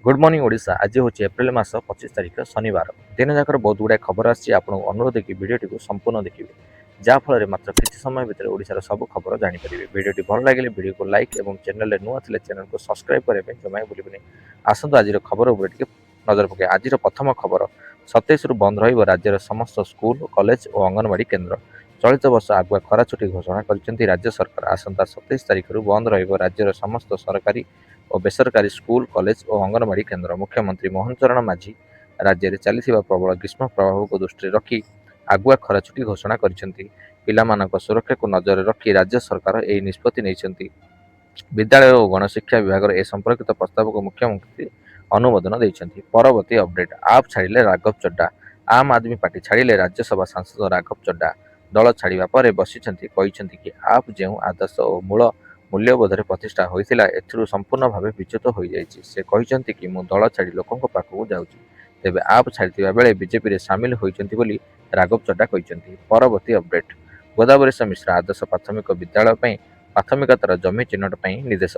Good morning Odisha. ଆଜି ହେଉଛି April ମାସ 25 ତାରିଖ, ଶନିବାର। ଦିନଯାକର ବହୁତ ଗୁଡ଼ାଏ ଖବର ଆସିଛି। ଆପଣଙ୍କୁ ଅନୁରୋଧ କି ଭିଡ଼ିଓଟିକୁ ସମ୍ପୂର୍ଣ୍ଣ ଦେଖିବେ, ଯାହାଫଳରେ ମାତ୍ର କିଛି ସମୟ ଭିତରେ ଓଡ଼ିଶାର ସବୁ ଖବର ଜାଣିପାରିବେ। ଭିଡ଼ିଓଟି ଭଲ ଲାଗିଲେ ଭିଡ଼ିଓକୁ ଲାଇକ୍ ଏବଂ ଚ୍ୟାନେଲରେ ନୂଆ ଥିଲେ ଚ୍ୟାନେଲକୁ ସବସ୍କ୍ରାଇବ୍ କରିବା ପାଇଁ ଜମା ଭୁଲିବେନି। ଆସନ୍ତୁ, ଆଜିର ଖବର ଉପରେ ଟିକେ ନଜର ପକାଇବା। ଆଜିର ପ୍ରଥମ ଖବର, 27ରୁ ବନ୍ଦ ରହିବ ରାଜ୍ୟର ସମସ୍ତ ସ୍କୁଲ, କଲେଜ ଓ ଅଙ୍ଗନବାଡ଼ି କେନ୍ଦ୍ର। ଚଳିତ ବର୍ଷ ଆଗୁଆ ଖରା ଛୁଟି ଘୋଷଣା କରିଛନ୍ତି ରାଜ୍ୟ ସରକାର। ଆସନ୍ତା 27 ତାରିଖରୁ ବନ୍ଦ ରହିବ ରାଜ୍ୟର ସମସ୍ତ ସରକାରୀ ଓ ବେସରକାରୀ ସ୍କୁଲ, କଲେଜ ଓ ଅଙ୍ଗନବାଡ଼ି କେନ୍ଦ୍ର। ମୁଖ୍ୟମନ୍ତ୍ରୀ ମୋହନ ଚରଣ ମାଝୀ ରାଜ୍ୟରେ ଚାଲିଥିବା ପ୍ରବଳ ଗ୍ରୀଷ୍ମ ପ୍ରବାହକୁ ଦୃଷ୍ଟିରେ ରଖି ଆଗୁଆ ଖରା ଛୁଟି ଘୋଷଣା କରିଛନ୍ତି। ପିଲାମାନଙ୍କ ସୁରକ୍ଷାକୁ ନଜରରେ ରଖି ରାଜ୍ୟ ସରକାର ଏହି ନିଷ୍ପତ୍ତି ନେଇଛନ୍ତି। ବିଦ୍ୟାଳୟ ଓ ଗଣଶିକ୍ଷା ବିଭାଗର ଏ ସମ୍ପର୍କିତ ପ୍ରସ୍ତାବକୁ ମୁଖ୍ୟମନ୍ତ୍ରୀ ଅନୁମୋଦନ ଦେଇଛନ୍ତି। ପରବର୍ତ୍ତୀ ଅପଡେଟ୍, ଆପ୍ ଛାଡ଼ିଲେ ରାଘବ ଚଡ୍ଡା। ଆମ୍ ଆଦମୀ ପାର୍ଟି ଛାଡ଼ିଲେ ରାଜ୍ୟସଭା ସାଂସଦ ରାଘବ ଚଡ୍ଡା। ଦଳ ଛାଡ଼ିବା ପରେ ବସିଛନ୍ତି କହିଛନ୍ତି କି ଆପ୍ ଯେଉଁ ଆଦର୍ଶ ଓ ମୂଳ ମୂଲ୍ୟବୋଧରେ ପ୍ରତିଷ୍ଠା ହୋଇଥିଲା, ଏଥିରୁ ସମ୍ପୂର୍ଣ୍ଣ ଭାବେ ବିଚ୍ୟୁତ ହୋଇଯାଇଛି। ସେ କହିଛନ୍ତି କି ମୁଁ ଦଳ ଛାଡ଼ି ଲୋକଙ୍କ ପାଖକୁ ଯାଉଛି। ତେବେ ଆପ୍ ଛାଡ଼ିଥିବା ବେଳେ ବିଜେପିରେ ସାମିଲ ହୋଇଛନ୍ତି ବୋଲି ରାଘବ ଚଡ୍ଡା କହିଛନ୍ତି। ପରବର୍ତ୍ତୀ ଅପଡେଟ୍, ଗୋଦାବରୀଶ ମିଶ୍ର, ଆଦର୍ଶ ପ୍ରାଥମିକ ବିଦ୍ୟାଳୟ ପାଇଁ ପ୍ରାଥମିକତାର ଜମି ଚିହ୍ନଟ ପାଇଁ ନିର୍ଦ୍ଦେଶ।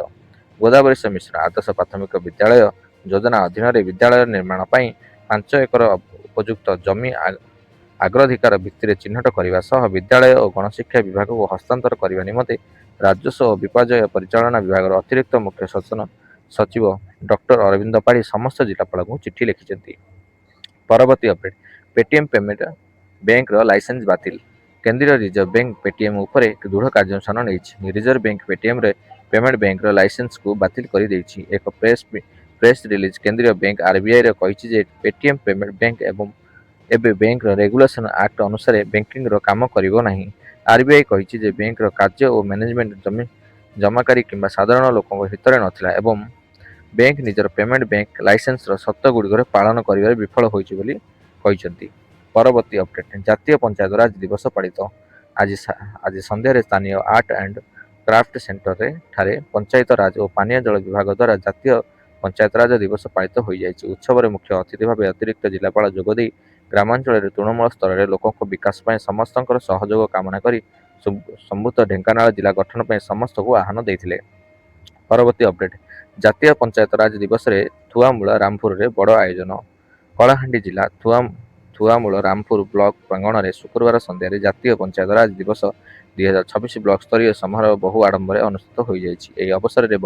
ଗୋଦାବରୀଶ ମିଶ୍ର, ଆଦର୍ଶ ପ୍ରାଥମିକ ବିଦ୍ୟାଳୟ ଯୋଜନା ଅଧୀନରେ ବିଦ୍ୟାଳୟ ନିର୍ମାଣ ପାଇଁ 5 ଏକର ଉପଯୁକ୍ତ ଜମି ଅଗ୍ରାଧିକାର ଭିତ୍ତିରେ ଚିହ୍ନଟ କରିବା ସହ ବିଦ୍ୟାଳୟ ଓ ଗଣଶିକ୍ଷା ବିଭାଗକୁ ହସ୍ତାନ୍ତର କରିବା ନିମନ୍ତେ ରାଜସ୍ୱ ଓ ବିପର୍ଯ୍ୟୟ ପରିଚାଳନା ବିଭାଗର ଅତିରିକ୍ତ ମୁଖ୍ୟ ଶାସନ ସଚିବ ଡକ୍ଟର ଅରବିନ୍ଦ ପାଢ଼ୀ ସମସ୍ତ ଜିଲ୍ଲାପାଳଙ୍କୁ ଚିଠି ଲେଖିଛନ୍ତି। ପରବର୍ତ୍ତୀ ଅପଡେଟ୍, ପେଟିଏମ୍ ପେମେଣ୍ଟ ବ୍ୟାଙ୍କର ଲାଇସେନ୍ସ ବାତିଲ। କେନ୍ଦ୍ରୀୟ ରିଜର୍ଭ ବ୍ୟାଙ୍କ ପେଟିଏମ୍ ଉପରେ ଦୃଢ଼ କାର୍ଯ୍ୟାନୁଷ୍ଠାନ ନେଇଛି। ରିଜର୍ଭ ବ୍ୟାଙ୍କ ପେଟିଏମ୍ରେ ପେମେଣ୍ଟ ବ୍ୟାଙ୍କର ଲାଇସେନ୍ସକୁ ବାତିଲ କରିଦେଇଛି। ଏକ ପ୍ରେସ୍ ପ୍ରେସ୍ ରିଲିଜ୍ କେନ୍ଦ୍ରୀୟ ବ୍ୟାଙ୍କ ଆରବିଆଇର କହିଛି ଯେ ପେଟିଏମ୍ ପେମେଣ୍ଟ ବ୍ୟାଙ୍କ ଏବଂ ଏବେ ବ୍ୟାଙ୍କର ରେଗୁଲେସନ ଆକ୍ଟ ଅନୁସାରେ ବ୍ୟାଙ୍କିଂର କାମ କରିବ ନାହିଁ। ଆରବିଆଇ କହିଛି ଯେ ବ୍ୟାଙ୍କର କାର୍ଯ୍ୟ ଓ ମ୍ୟାନେଜମେଣ୍ଟ ଜମି ଜମାକାରୀ କିମ୍ବା ସାଧାରଣ ଲୋକଙ୍କ ହିତରେ ନଥିଲା ଏବଂ ବ୍ୟାଙ୍କ ନିଜର ପେମେଣ୍ଟ ବ୍ୟାଙ୍କ ଲାଇସେନ୍ସର ସର୍ତ୍ତ ଗୁଡ଼ିକରେ ପାଳନ କରିବାରେ ବିଫଳ ହୋଇଛି ବୋଲି କହିଛନ୍ତି। ପରବର୍ତ୍ତୀ ଅପଡେଟ୍, ଜାତୀୟ ପଞ୍ଚାୟତରାଜ ଦିବସ ପାଳିତ। ଆଜି ସନ୍ଧ୍ୟାରେ ସ୍ଥାନୀୟ ଆର୍ଟ ଆଣ୍ଡ କ୍ରାଫ୍ଟ ସେଣ୍ଟରରେ ଠାରେ ପଞ୍ଚାୟତରାଜ ଓ ପାନୀୟ ଜଳ ବିଭାଗ ଦ୍ୱାରା ଜାତୀୟ ପଞ୍ଚାୟତରାଜ ଦିବସ ପାଳିତ ହୋଇଯାଇଛି। ଉତ୍ସବରେ ମୁଖ୍ୟ ଅତିଥି ଭାବେ ଅତିରିକ୍ତ ଜିଲ୍ଲାପାଳ ଯୋଗଦେଇ ଗ୍ରାମାଞ୍ଚଳରେ ତୃଣମୂଳ ସ୍ତରରେ ଲୋକଙ୍କ ବିକାଶ ପାଇଁ ସମସ୍ତଙ୍କର ସହଯୋଗ କାମନା କରି ସମୃଦ୍ଧ ଢେଙ୍କାନାଳ ଜିଲ୍ଲା ଗଠନ ପାଇଁ ସମସ୍ତଙ୍କୁ ଆହ୍ୱାନ ଦେଇଥିଲେ। ପରବର୍ତ୍ତୀ ଅପଡେଟ୍, ଜାତୀୟ ପଞ୍ଚାୟତରାଜ ଦିବସରେ ଥୁଆମୂଳ ରାମପୁରରେ ବଡ଼ ଆୟୋଜନ। କଳାହାଣ୍ଡି ଜିଲ୍ଲା ଥୁଆମୂଳ ରାମପୁର ବ୍ଲକ ପ୍ରାଙ୍ଗଣରେ ଶୁକ୍ରବାର ସନ୍ଧ୍ୟାରେ ଜାତୀୟ ପଞ୍ଚାୟତରାଜ ଦିବସ 2026 ବ୍ଲକ ସ୍ତରୀୟ ସମାରୋହ ବହୁ ଆଡମ୍ବରରେ ଅନୁଷ୍ଠିତ ହୋଇଯାଇଛି। ଏହି ଅବସରରେ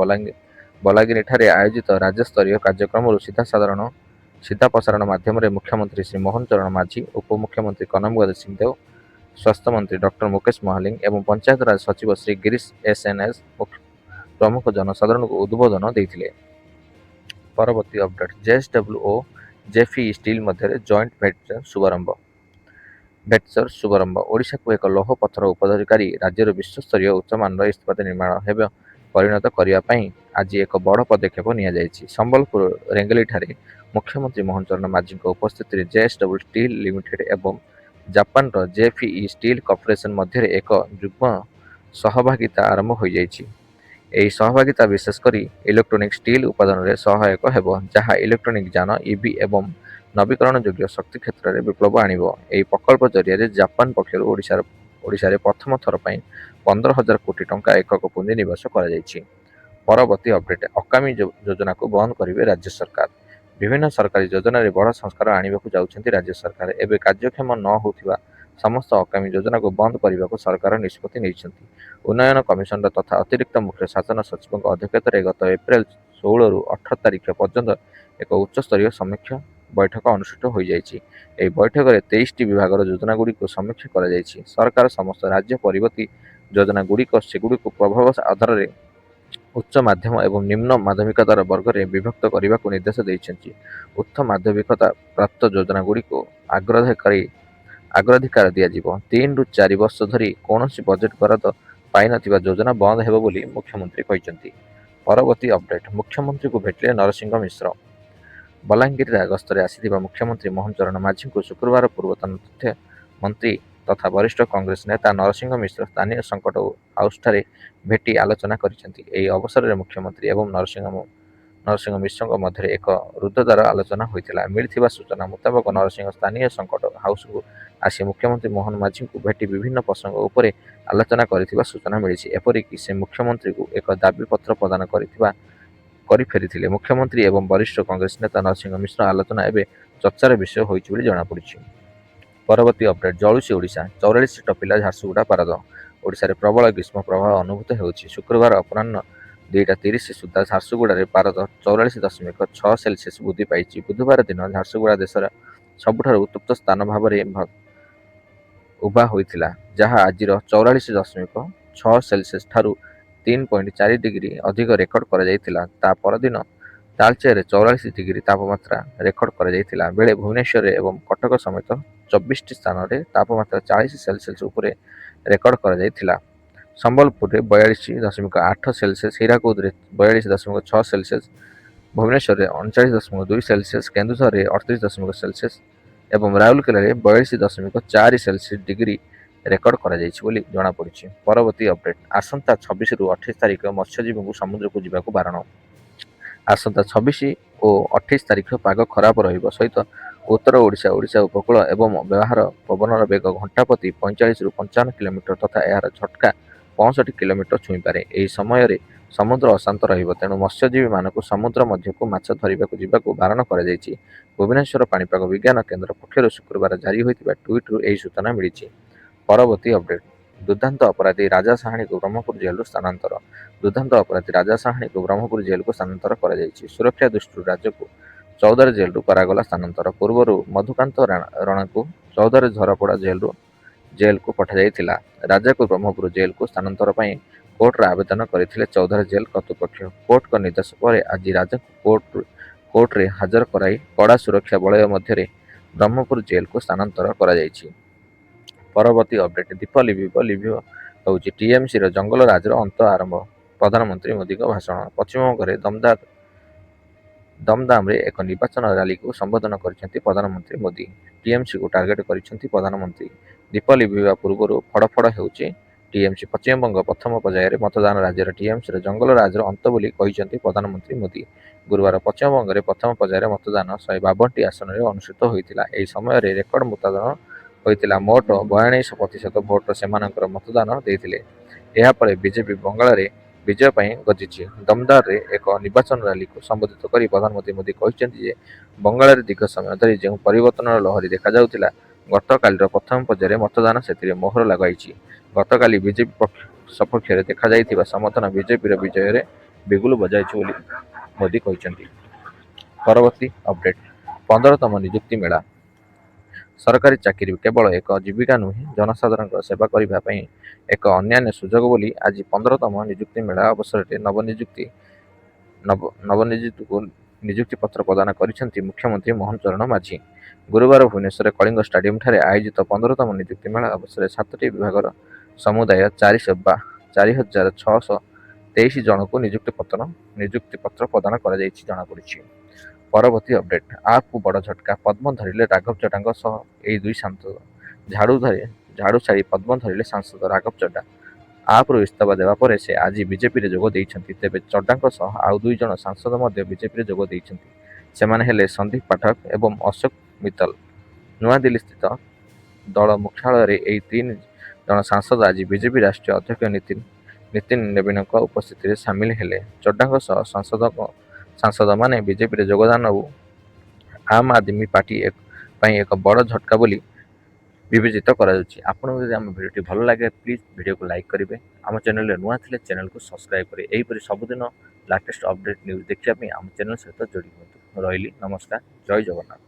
ବଲାଙ୍ଗୀରଠାରେ ଆୟୋଜିତ ରାଜ୍ୟସ୍ତରୀୟ କାର୍ଯ୍ୟକ୍ରମରୁ ସିଧା ପ୍ରସାରଣ ମାଧ୍ୟମରେ ମୁଖ୍ୟମନ୍ତ୍ରୀ ଶ୍ରୀ ମୋହନ ଚରଣ ମାଝୀ, ଉପମୁଖ୍ୟମନ୍ତ୍ରୀ କନକ ସିଂଦେଓ, ସ୍ୱାସ୍ଥ୍ୟମନ୍ତ୍ରୀ ଡକ୍ଟର ମୁକେଶ ମହାଲିଙ୍ଗ ଏବଂ ପଞ୍ଚାୟତରାଜ ସଚିବ Shri Girish S N S ପ୍ରମୁଖ ଜନସାଧାରଣଙ୍କୁ ଉଦ୍ବୋଧନ ଦେଇଥିଲେ। ପରବର୍ତ୍ତୀ ଅପଡେଟ୍, ଜେଏସ୍ଡବ୍ଲ୍ୟୁ ଓ ଜେଏଫ୍ଇ ଷ୍ଟିଲ୍ ମଧ୍ୟରେ ଜଏଣ୍ଟ ଭେଞ୍ଚର ଶୁଭାରମ୍ଭ। ଓଡ଼ିଶାକୁ ଏକ ଲୌହ ପଥର ଉତ୍ପାଦନକାରୀ ରାଜ୍ୟର ବିଶ୍ୱସ୍ତରୀୟ ଉଚ୍ଚମାନର ଇସ୍ପାତ ନିର୍ମାଣ ହେବ ପରିଣତ କରିବା ପାଇଁ ଆଜି ଏକ ବଡ଼ ପଦକ୍ଷେପ ନିଆଯାଇଛି। ସମ୍ବଲପୁର ରେଙ୍ଗଲିଠାରେ ମୁଖ୍ୟମନ୍ତ୍ରୀ ମୋହନ ଚରଣ ମାଝୀଙ୍କ ଉପସ୍ଥିତିରେ ଜେଏସ୍ଡବ୍ଲ୍ୟୁ ଷ୍ଟିଲ୍ ଲିମିଟେଡ୍ ଏବଂ ଜାପାନର ଜେଏଫ୍ଇ ଷ୍ଟିଲ୍ କର୍ପୋରେସନ ମଧ୍ୟରେ ଏକ ଯୁଗ୍ମ ସହଭାଗିତା ଆରମ୍ଭ ହୋଇଯାଇଛି। ଏହି ସହଭାଗିତା ବିଶେଷ କରି ଇଲେକ୍ଟ୍ରୋନିକ୍ ଷ୍ଟିଲ୍ ଉତ୍ପାଦନରେ ସହାୟକ ହେବ, ଯାହା ଇଲେକ୍ଟ୍ରୋନିକ୍ ଯାନ, ଇଭି ଏବଂ ନବୀକରଣ ଯୋଗ୍ୟ ଶକ୍ତି କ୍ଷେତ୍ରରେ ବିପ୍ଳବ ଆଣିବ। ଏହି ପ୍ରକଳ୍ପ ଜରିଆରେ ଜାପାନ ପକ୍ଷରୁ ଓଡ଼ିଶାରେ ପ୍ରଥମ ଥର ପାଇଁ 15,000 କୋଟି ଟଙ୍କା ଏକକ ପୁଞ୍ଜିନିବେଶ କରାଯାଇଛି। ପରବର୍ତ୍ତୀ ଅପଡେଟ୍, ଅକାମୀ ଯୋଜନାକୁ ବନ୍ଦ କରିବେ ରାଜ୍ୟ ସରକାର। ବିଭିନ୍ନ ସରକାରୀ ଯୋଜନାରେ ବଡ଼ ସଂସ୍କାର ଆଣିବାକୁ ଯାଉଛନ୍ତି ରାଜ୍ୟ ସରକାର। ଏବେ କାର୍ଯ୍ୟକ୍ଷମ ନ ହେଉଥିବା ସମସ୍ତ ଅକାମୀ ଯୋଜନାକୁ ବନ୍ଦ କରିବାକୁ ସରକାର ନିଷ୍ପତ୍ତି ନେଇଛନ୍ତି। ଉନ୍ନୟନ କମିଶନର ତଥା ଅତିରିକ୍ତ ମୁଖ୍ୟ ଶାସନ ସଚିବଙ୍କ ଅଧ୍ୟକ୍ଷତାରେ ଗତ ଏପ୍ରିଲ 16ରୁ 18 ତାରିଖ ପର୍ଯ୍ୟନ୍ତ ଏକ ଉଚ୍ଚସ୍ତରୀୟ ସମୀକ୍ଷା ବୈଠକ ଅନୁଷ୍ଠିତ ହୋଇଯାଇଛି। ଏହି ବୈଠକରେ 23ଟି ବିଭାଗର ଯୋଜନାଗୁଡ଼ିକୁ ସମୀକ୍ଷା କରାଯାଇଛି। ସରକାର ସମସ୍ତ ରାଜ୍ୟ ପରିବର୍ତ୍ତୀ ଯୋଜନାଗୁଡ଼ିକ ସେଗୁଡ଼ିକୁ ପ୍ରଭାବ ଆଧାରରେ ଉଚ୍ଚ, ମାଧ୍ୟମ ଏବଂ ନିମ୍ନ ମାଧ୍ୟମିକତାର ବର୍ଗରେ ବିଭକ୍ତ କରିବାକୁ ନିର୍ଦ୍ଦେଶ ଦେଇଛନ୍ତି। ଉଚ୍ଚ ମାଧ୍ୟମିକତା ପ୍ରାପ୍ତ ଯୋଜନାଗୁଡ଼ିକୁ ଅଗ୍ରାଧିକାର ଦିଆଯିବ। 3ରୁ 4 ବର୍ଷ ଧରି କୌଣସି ବଜେଟ୍ ବରାଦ ପାଇନଥିବା ଯୋଜନା ବନ୍ଦ ହେବ ବୋଲି ମୁଖ୍ୟମନ୍ତ୍ରୀ କହିଛନ୍ତି। ପରବର୍ତ୍ତୀ ଅପଡେଟ୍, ମୁଖ୍ୟମନ୍ତ୍ରୀଙ୍କୁ ଭେଟିଲେ ନରସିଂହ ମିଶ୍ର। ବଲାଙ୍ଗୀର ଗସ୍ତରେ ଆସିଥିବା ମୁଖ୍ୟମନ୍ତ୍ରୀ ମୋହନ ଚରଣ ମାଝୀଙ୍କୁ ଶୁକ୍ରବାର ପୂର୍ବତନ ତଥ୍ୟ ମନ୍ତ୍ରୀ ତଥା ବରିଷ୍ଠ କଂଗ୍ରେସ ନେତା ନରସିଂହ ମିଶ୍ର ସ୍ଥାନୀୟ ସର୍କିଟ ହାଉସଠାରେ ଭେଟି ଆଲୋଚନା କରିଛନ୍ତି। ଏହି ଅବସରରେ ମୁଖ୍ୟମନ୍ତ୍ରୀ ଏବଂ ନରସିଂହ ନରସିଂହ ମିଶ୍ରଙ୍କ ମଧ୍ୟରେ ଏକ ରୁଦ୍ଧଦ୍ୱାର ଆଲୋଚନା ହୋଇଥିଲା। ମିଳିଥିବା ସୂଚନା ମୁତାବକ, ନରସିଂହ ସ୍ଥାନୀୟ ସର୍କିଟ ହାଉସକୁ ଆସି ମୁଖ୍ୟମନ୍ତ୍ରୀ ମୋହନ ମାଝୀଙ୍କୁ ଭେଟି ବିଭିନ୍ନ ପ୍ରସଙ୍ଗ ଉପରେ ଆଲୋଚନା କରିଥିବା ସୂଚନା ମିଳିଛି। ଏପରିକି ସେ ମୁଖ୍ୟମନ୍ତ୍ରୀଙ୍କୁ ଏକ ଦାବିପତ୍ର ପ୍ରଦାନ କରିଥିବା କରି ଫେରିଥିଲେ। ମୁଖ୍ୟମନ୍ତ୍ରୀ ଏବଂ ବରିଷ୍ଠ କଂଗ୍ରେସ ନେତା ନରସିଂହ ମିଶ୍ର ଆଲୋଚନା ଏବେ ଚର୍ଚ୍ଚାର ବିଷୟ ହୋଇଛି ବୋଲି ଜଣାପଡ଼ିଛି। ପରବର୍ତ୍ତୀ ଅପଡେଟ୍, ଜଳୁଛି ଓଡ଼ିଶା, 44 ଟପିଲା ଝାରସୁଗୁଡ଼ା ପାରଦ। ଓଡ଼ିଶାରେ ପ୍ରବଳ ଗ୍ରୀଷ୍ମ ପ୍ରବାହ ଅନୁଭୂତ ହେଉଛି। ଶୁକ୍ରବାର ଅପରାହ୍ନ 2:30 ସୁଦ୍ଧା ଝାରସୁଗୁଡ଼ାରେ ପାରଦ 44.6 ସେଲସିୟସ ବୃଦ୍ଧି ପାଇଛି। ବୁଧବାର ଦିନ ଝାରସୁଗୁଡ଼ା ଦେଶର ସବୁଠାରୁ ଉତ୍ତପ୍ତ ସ୍ଥାନ ଭାବରେ ଉଭା ହୋଇଥିଲା, ଯାହା ଆଜିର 44.6 ସେଲସିୟସ ଠାରୁ 3.4 ଡିଗ୍ରୀ ଅଧିକ ରେକର୍ଡ କରାଯାଇଥିଲା। ତା ପରଦିନ ତାଳଚେରରେ 44 ଡିଗ୍ରୀ ତାପମାତ୍ରା ରେକର୍ଡ କରାଯାଇଥିଲା ବେଳେ ଭୁବନେଶ୍ୱରରେ ଏବଂ କଟକ ସମେତ 24ଟି ସ୍ଥାନରେ ତାପମାତ୍ରା 40 ସେଲସିୟସ ଉପରେ ରେକର୍ଡ କରାଯାଇଥିଲା। ସମ୍ବଲପୁରରେ 42.8 ସେଲସିୟସ, ହୀରାକୁଦରେ 42.6 ସେଲସିୟସ, ଭୁବନେଶ୍ୱରରେ 39.2 ସେଲସିୟସ, କେନ୍ଦୁଝରରେ 38 ଦଶମିକ ସେଲସିୟସ ଏବଂ ରାଉରକେଲାରେ 42.4 ସେଲସିୟସ ଡିଗ୍ରୀ ରେକର୍ଡ କରାଯାଇଛି ବୋଲି ଜଣାପଡ଼ିଛି। ପରବର୍ତ୍ତୀ ଅପଡେଟ୍, ଆସନ୍ତା 26ରୁ 28 ତାରିଖ ମତ୍ସ୍ୟଜୀବୀଙ୍କୁ ସମୁଦ୍ରକୁ ଯିବାକୁ ବାରଣ। ଆସନ୍ତା 26 ଓ 28 ତାରିଖ ପାଗ ଖରାପ ରହିବ ସହିତ ଉତ୍ତର ଓଡ଼ିଶା, ଓଡ଼ିଶା ଉପକୂଳ ଏବଂ ବାହାର ପବନର ବେଗ ଘଣ୍ଟା ପ୍ରତି 45ରୁ 55 କିଲୋମିଟର ତଥା ଏହାର ଝଟକା 65 କିଲୋମିଟର ଛୁଇଁପାରେ। ଏହି ସମୟରେ ସମୁଦ୍ର ଅଶାନ୍ତ ରହିବ। ତେଣୁ ମତ୍ସ୍ୟଜୀବୀମାନଙ୍କୁ ସମୁଦ୍ର ମଧ୍ୟକୁ ମାଛ ଧରିବାକୁ ଯିବାକୁ ବାରଣ କରାଯାଇଛି। ଭୁବନେଶ୍ୱର ପାଣିପାଗ ବିଜ୍ଞାନ କେନ୍ଦ୍ର ପକ୍ଷରୁ ଶୁକ୍ରବାର ଜାରି ହୋଇଥିବା ଟ୍ୱିଟ୍ରୁ ଏହି ସୂଚନା ମିଳିଛି। ପରବର୍ତ୍ତୀ ଅପଡେଟ୍, ଦୁର୍ଦ୍ଦାନ୍ତ ଅପରାଧୀ ରାଜା ସାହାଣୀକୁ ବ୍ରହ୍ମପୁର ଜେଲରୁ ସ୍ଥାନାନ୍ତର। ଦୁର୍ଦ୍ଦାନ୍ତ ଅପରାଧୀ ରାଜା ସାହାଣୀକୁ ବ୍ରହ୍ମପୁର ଜେଲକୁ ସ୍ଥାନାନ୍ତର କରାଯାଇଛି। ସୁରକ୍ଷା ଦୃଷ୍ଟିରୁ ରାଜକୁ ଚୌଦ୍ୱାର ଜେଲରୁ କରାଗଲା ସ୍ଥାନାନ୍ତର। ପୂର୍ବରୁ ମଧୁକାନ୍ତ ରଣାକୁ ଚୌଦ୍ୱାର ଝରପଡ଼ା ଜେଲକୁ ପଠାଯାଇଥିଲା। ରାଜାକୁ ବ୍ରହ୍ମପୁର ଜେଲକୁ ସ୍ଥାନାନ୍ତର ପାଇଁ କୋର୍ଟରେ ଆବେଦନ କରିଥିଲେ ଚୌଦ୍ୱାର ଜେଲ କର୍ତ୍ତୃପକ୍ଷ। କୋର୍ଟଙ୍କ ନିର୍ଦ୍ଦେଶ ପରେ ଆଜି ରାଜାକୁ କୋର୍ଟରେ ହାଜର କରାଇ କଡ଼ା ସୁରକ୍ଷା ବଳୟ ମଧ୍ୟରେ ବ୍ରହ୍ମପୁର ଜେଲକୁ ସ୍ଥାନାନ୍ତର କରାଯାଇଛି। ପରବର୍ତ୍ତୀ ଅପଡେଟ୍, ଦୀପ ଲିଭିବ ଲିଭିବ ହେଉଛି ଟିଏମସିର ଜଙ୍ଗଲ ରାଜର ଅନ୍ତ ଆରମ୍ଭ, ପ୍ରଧାନମନ୍ତ୍ରୀ ମୋଦିଙ୍କ ଭାଷଣ। ପଶ୍ଚିମବଙ୍ଗରେ ଦମଦାମରେ ଏକ ନିର୍ବାଚନ ରାଲିକୁ ସମ୍ବୋଧନ କରିଛନ୍ତି ପ୍ରଧାନମନ୍ତ୍ରୀ ମୋଦି। ଟିଏମସିକୁ ଟାର୍ଗେଟ କରିଛନ୍ତି ପ୍ରଧାନମନ୍ତ୍ରୀ। ଦୀପ ଲିଭିବା ପୂର୍ବରୁ ଫଡ଼ଫଡ଼ ହେଉଛି ଟିଏମସି। ପଶ୍ଚିମବଙ୍ଗ ପ୍ରଥମ ପର୍ଯ୍ୟାୟରେ ମତଦାନ ରାଜ୍ୟର ଟିଏମସିର ଜଙ୍ଗଲ ରାଜର ଅନ୍ତ ବୋଲି କହିଛନ୍ତି ପ୍ରଧାନମନ୍ତ୍ରୀ ମୋଦି। ଗୁରୁବାର ପଶ୍ଚିମବଙ୍ଗରେ ପ୍ରଥମ ପର୍ଯ୍ୟାୟରେ ମତଦାନ 152ଟି ଆସନରେ ଅନୁଷ୍ଠିତ ହୋଇଥିଲା। ଏହି ସମୟରେ ରେକର୍ଡ ମତଦାନ ହୋଇଥିଲା। ମୋଟ 42% ଭୋଟର ସେମାନଙ୍କର ମତଦାନ ଦେଇଥିଲେ। ଏହାପରେ ବିଜେପି ବଙ୍ଗଳାରେ ବିଜୟ ପାଇଁ ଗର୍ଜିଛି। ଦମଦାରରେ ଏକ ନିର୍ବାଚନ ରାଲିକୁ ସମ୍ବୋଧିତ କରି ପ୍ରଧାନମନ୍ତ୍ରୀ ମୋଦି କହିଛନ୍ତି ଯେ ବଙ୍ଗଳାରେ ଦୀର୍ଘ ସମୟ ଧରି ଯେଉଁ ପରିବର୍ତ୍ତନର ଲହରୀ ଦେଖାଯାଉଥିଲା, ଗତକାଲିର ପ୍ରଥମ ପର୍ଯ୍ୟାୟରେ ମତଦାନ ସେଥିରେ ମୋହର ଲଗାଇଛି। ଗତକାଲି ବିଜେପି ସପକ୍ଷରେ ଦେଖାଯାଇଥିବା ସମର୍ଥନ ବିଜେପିର ବିଜୟରେ ବିଗୁଲ ବଜାଇଛି ବୋଲି ମୋଦି କହିଛନ୍ତି। ପରବର୍ତ୍ତୀ ଅପଡେଟ୍, 15ତମ ନିଯୁକ୍ତି ମେଳା। ସରକାରୀ ଚାକିରି କେବଳ ଏକ ଜୀବିକା ନୁହେଁ, ଜନସାଧାରଣଙ୍କ ସେବା କରିବା ପାଇଁ ଏକ ଅନନ୍ୟ ସୁଯୋଗ ବୋଲି ଆଜି 15ତମ ନିଯୁକ୍ତି ମେଳା ଅବସରରେ ନବନିଯୁକ୍ତିକୁ ନିଯୁକ୍ତି ପତ୍ର ପ୍ରଦାନ କରିଛନ୍ତି ମୁଖ୍ୟମନ୍ତ୍ରୀ ମୋହନ ଚରଣ ମାଝୀ। ଗୁରୁବାର ଭୁବନେଶ୍ୱର କଳିଙ୍ଗ ଷ୍ଟାଡିୟମଠାରେ ଆୟୋଜିତ 15ତମ ନିଯୁକ୍ତି ମେଳା ଅବସରରେ ସାତଟି ବିଭାଗର ସମୁଦାୟ 4623 ଜଣଙ୍କୁ ନିଯୁକ୍ତି ପତ୍ର ପ୍ରଦାନ କରାଯାଇଛି ଜଣାପଡ଼ିଛି। ପରବର୍ତ୍ତୀ ଅପଡେଟ୍, ଆପକୁ ବଡ଼ ଝଟକା, ପଦ୍ମ ଧରିଲେ ରାଘବ ଚଡ୍ଡାଙ୍କ ସହ ଏହି ଦୁଇ ସାଂସଦ। ଝାଡୁ ଛାଡ଼ି ପଦ୍ମ ଧରିଲେ ସାଂସଦ ରାଘବ ଚଡ୍ଡା। ଆପରୁ ଇସ୍ତଫା ଦେବା ପରେ ସେ ଆଜି ବିଜେପିରେ ଯୋଗ ଦେଇଛନ୍ତି। ତେବେ ଚଡ୍ଡାଙ୍କ ସହ ଆଉ ଦୁଇ ଜଣ ସାଂସଦ ମଧ୍ୟ ବିଜେପିରେ ଯୋଗ ଦେଇଛନ୍ତି। ସେମାନେ ହେଲେ ସନ୍ଦୀପ ପାଠକ ଏବଂ ଅଶୋକ ମିତ୍ତଲ। ନୂଆଦିଲ୍ଲୀସ୍ଥିତ ଦଳ ମୁଖ୍ୟାଳୟରେ ଏହି ତିନି ଜଣ ସାଂସଦ ଆଜି ବିଜେପି ରାଷ୍ଟ୍ରୀୟ ଅଧ୍ୟକ୍ଷ ନୀତିନ ନବୀନଙ୍କ ଉପସ୍ଥିତିରେ ସାମିଲ ହେଲେ। ଚଡ୍ଡାଙ୍କ ସହ ସାଂସଦମାନେ ବିଜେପିରେ ଯୋଗଦାନକୁ ଆମ୍ ଆଦମୀ ପାର୍ଟି ପାଇଁ ଏକ ବଡ଼ ଝଟକା ବୋଲି ବିବେଚିତ କରାଯାଉଛି। ଆପଣଙ୍କୁ ଯଦି ଆମ ଭିଡ଼ିଓଟି ଭଲ ଲାଗେ, ପ୍ଲିଜ୍ ଭିଡ଼ିଓକୁ ଲାଇକ୍ କରିବେ। ଆମ ଚ୍ୟାନେଲରେ ନୂଆ ଥିଲେ ଚ୍ୟାନେଲକୁ ସବସ୍କ୍ରାଇବ୍ କରିବେ। ଏହିପରି ସବୁଦିନ ଲାଟେଷ୍ଟ ଅପଡେଟ୍ ନ୍ୟୁଜ୍ ଦେଖିବା ପାଇଁ ଆମ ଚ୍ୟାନେଲ ସହିତ ଯୋଡ଼ି ହୁଅନ୍ତୁ। ରହିଲି, ନମସ୍କାର, ଜୟ ଜଗନ୍ନାଥ।